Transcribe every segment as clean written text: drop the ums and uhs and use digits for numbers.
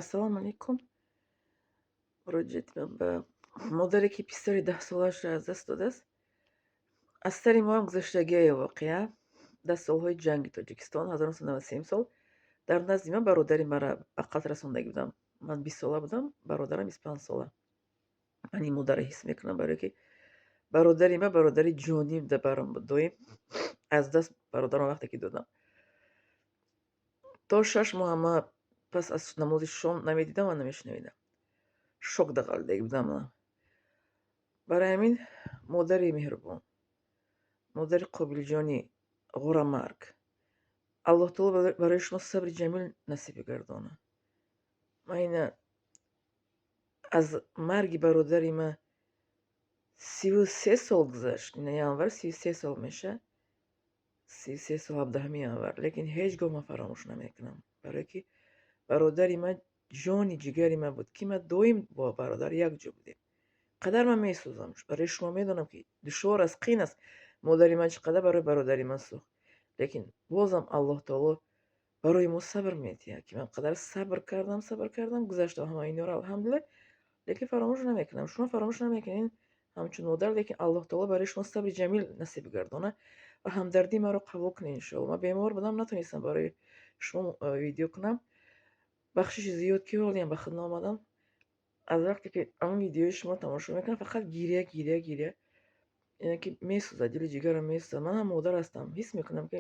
Ассалому алайкум. Муроҷиати ман ба модаре, ки писари 10-солаашро аз даст додааст. Аз сари моам гузаштагиае воқеа. Дар солҳои ҷанги Тоҷикистон, 1993 сол, дар назди ман бародари маро ба қатл расондагӣ будам. Ман 20-сола будам, бародарам 25-сола. Ман ин модарро ҳис мекунам, барое ки бародари ман бародари ҷоним дар барам буд. Доим аз даст бародарам вақте ки додам. То 6 моҳ ман пас аз намози шом намедидам ва намешунавидам. Шок дағалдагӣ будам ман. Барои ҳамин, модари меҳрубон, модари Қобилҷони ғурамарг, Аллоҳ таоло барои шумо сабри ҷамил насиб гардонад. Ман ина аз марги бародари ман 33 сол гузашт. Ина январ 33 сол мешавад. 33 сол, 17-уми январ. Лекин ҳеҷ гоҳ ман фаромӯш намекунам. Барое ки бародари ман ҷони ҷигари ман буд, ки ман доим бо бародар якҷо будем. Қадар ман месӯзам. Барои шумо медонам, ки душвор аст, қин аст. Модари ман чӣ қадар барои бародари ман сӯхт. Лекин бозам Аллоҳ таоло барои мо сабр медиҳад, ки ман қадар сабр кардам, сабр кардам, гузаштам ҳамаи инҳоро, алҳамдулиллаҳ, лекин фаромӯш намекунам. Шумо фаромӯш намекунед ҳамчун модар, лекин Аллоҳ таоло барои шумо сабри ҷамил насиб гардонад ва ҳамдардии маро қабул кунед, иншоалло. Ман бемор будам, натонистам барои шумо видео кунам. Бахшиши зиёд, ки ҳолиам ба худ наомадам. Аз вақте ки ҳамон видеои шуморо тамошо мекунам, фақат гиря, гиря, гиря. Яъне ки месӯзад, дили ҷигарам месӯзад. Ман ҳам модар ҳастам. Ҳис мекунам, ки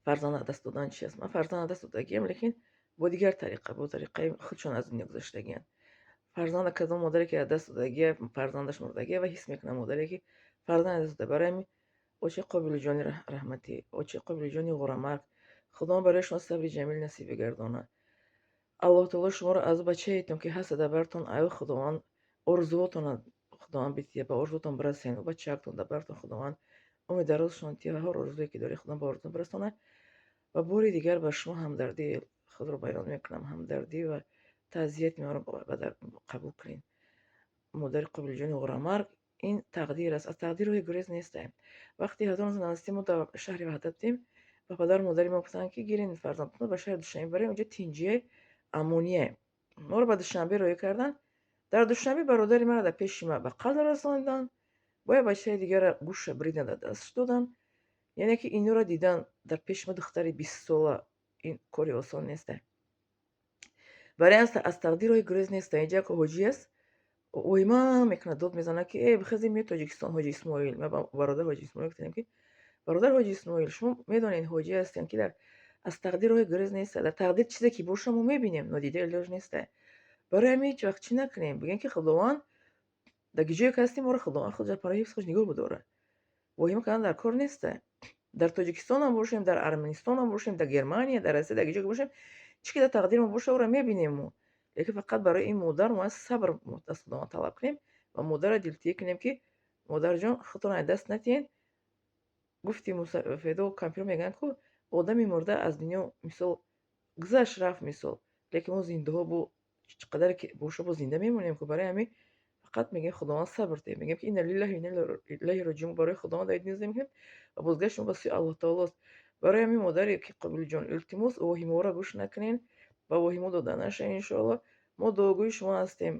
фарзанд аз даст додан чи аст. Ман фарзанд аз даст додагиам, лекин бо дигар тариқа, бо тариқаи худшон аз дунё гузаштагианд. Фарзанда кадом модаре ки аз даст додагия, фарзандаш мурдагия ва ҳис мекунам модаре ки фарзанд аз даст дода. Барои ҳамин, очи Қобилҷони раҳматӣ, очи Қобилҷони ғурамарг, Худованд барои шумо сабри ҷамил насиб бигардонад. Аллоҳ таоло шуморо аз бачаетон, ки ҳаст дар бартон, аю Худованд орзуотонро Худованд бития, ба орзуотон бирасен. Бачаактон дар бартон Худованд умри дарозшон тия ва ҳар орзуе ки доред, Худованд ба орзутон бирасонад. Ва бори дигар ба шумо ҳамдардии худро баён мекунам, ҳамдардӣ ва таъзияти маро қабул кунед. Модари Қобилҷони ғурамарг, ин тақдир аст, аз тақдир роҳи гурез нестем. Вақти 1993 мо дар шаҳри Ваҳдат будем ва падару модари мо гуфтанд, ки гирен фарзандатонро, ба шаҳри Душанбе барем, онҷо тинҷие, амоние. Моро ба Душанбе роҳӣ карданд. Дар Душанбе бародари маро дар пеши ман ба қатл расонданд, бо як бачаи дигара гӯша бридан дар дастш доданд. Яъне ки инҳоро дидан дар пеши ма духтари 20-сола, ин кори осон нест. Барои аз тақдир роҳи гурез нест. Инҷа як ҳоҷӣ аст, воҳима мекунад, дод мезанад, ки э, бихезем, меои Тоҷикистон, ҳоҷи Исмоил. Ман ба бародар ҳоҷи Исмоил гуфтем, ки бародар ҳоҷи Исмоил, шумо медонед, ҳоҷӣ ҳастем, ки дар аз тақдир роҳи гурез нест. Дар тақдир чизе ки боша, мо мебинем, нодида илоҷ нест. Барои ҳамин ҳеҷ вақт чӣ накунем, бигӯем, ки Худованд дар ҷое ки ҳастем, моро Худованд худ барои ҳифз худ нигоҳ бидорад. Воҳима кардан дар кор нест. Дар Тоҷикистонам бошем, дар Арманистонам бошем, дар Германия, дар Россия, дар ҷое ки бошем, чӣ ки дар тақдири мо боша, ӯро мебинем мо. Лекин фақат барои ин модар мо сабр аз Худованд талаб кунем ва модарро дилтиҳӣ кунем, ки модарҷон, худтон аз даст натиҳед. Гуфти мусафедо кампир мегӯянд, ку одами мурда аз дунё мисол гузашт, рафт мисол, лекин мо зиндаҳо бо чӣ қадаре ки боша, боз зинда мемонем ку. Барои ҳамин фақат мегӯем, Худованд сабр диҳед. Мегӯем, ки инна лиллаҳи ва инна илайҳи роҷиун, барои Худованд дар дунё зиндагӣ мекунем ва бозгашти мо ба сӯи Аллоҳ таолост. Барои ҳамин, модаре ки Қобилҷон, илтимос, воҳимаҳоро гӯш накунед, ба воҳимо дода нашавед, иншоалло. Мо дуогӯи шумо ҳастем.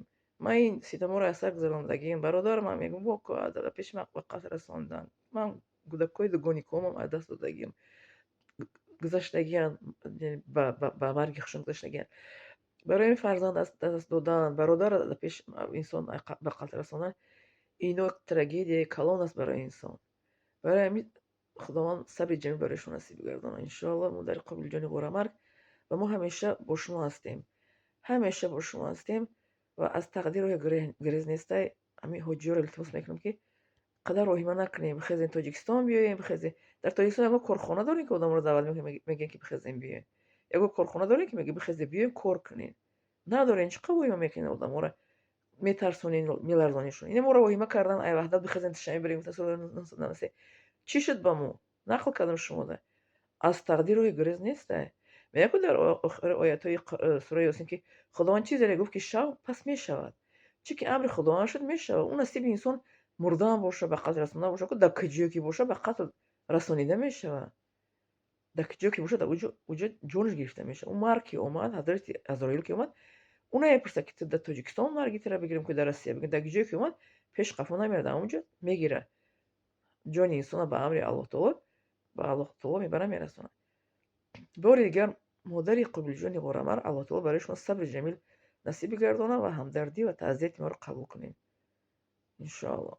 Ман ин ситаморо аз сар гузарондагиам. Бародарам мегӯм, дар пеши ман ба қатл расонданд. Ман кӯдакҳои дугоникҳоамам аз даст додагиам, гузаштагианд, ба марги хушон гузаштагианд. Барои ин фарзанд аз даст додан, бародарро дар пеши инсон ба қатл расондан, ино трагедияи калон аст барои инсон. Барои ҳамин Худованд сабри ҷамил барои шумо насиб бигардонад, иншоалло. Модари Қобилҷони ғурамарг, ва мо ҳамеша бо шумо ҳастем, ҳамеша бо шумо ҳастем ва аз тақдир роҳи гурез нестай. Ҳамин ҳоҷиёро илтимос мекунам, ки қадар воҳима накунем, бихезем, Тоҷикистон биёем, бихезем. Дар Тоҷикистон ягон корхона дорем, ки одаморо даъват мекунем, мегӯем, ки бихезем, биёем? Ягон корхона дорем, ки мегӯем, бихезем, биёем, кор кунем? Надорем. Чӣ қадр воҳима мекунем, одаморо метарсонем, меларзонемшон. Ина моро воҳима кардан, ай Ваҳдат бихезем, Душанбе бирем, гуфтан соли 1993. Чӣ шуд ба мо? Нақл кардам шумода. Аз тақдир роҳи гурез нестай. Мегӯяд ку дар охири оятҳои сураи Ёсин, ки Худованд чизере гуфт, ки шав, пас мешавад. Чӣ ки амри Худованд шуд, мешавад. Ӯ насиби инсон мурдаам боша, ба қатл расонда боша, ку дар куҷое ки боша, ба қатл расонида мешавад. Дар ҷое ки бошад, уҷо ҷонаш гирифта мешавад. Ӯ марг ки омад, ҳазрати Азроил ки омад, ӯ намепурсад, ки ту дар Тоҷикистон марги тура бигирем, ки дар Россия бигирем. Дар ҷое ки омад, пеш қафо намерад, ҳамонҷо мегирад. Ҷони инсона ба амри Аллоҳ таоло ба Аллоҳ таоло мебарад, мерасонад. Бори дигар модари Қобилҷони Ғорамар, Аллоҳ таоло барои шумо сабри ҷамил насиб бигардонад ва ҳамдардӣ ва таъзияти моро қабул кунед, иншоаллоҳ.